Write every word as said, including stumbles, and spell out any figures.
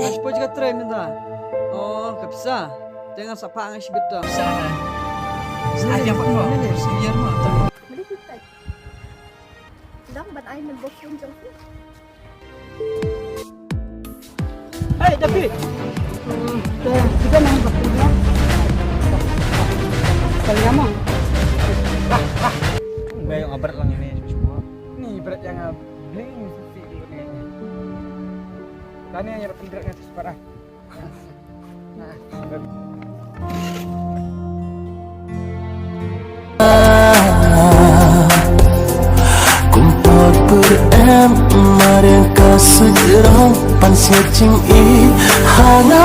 Poi ka trai mynta. Oh, ka pisa. Te ngan sa phah nga shibit ta. Sa. Sa ïa pat mo. Sa ïa mo. Mali kita. Dang ban ai number phone jong phi. Hey, David. Kita nang bertemu. Kali kamu. Wah, wah. Baik, abret lang ini semua. Ni berat yang bling sisi ni. Tani yang pendek yang separah. Kum por pur em mariang ka sujrong pan sia ching i hang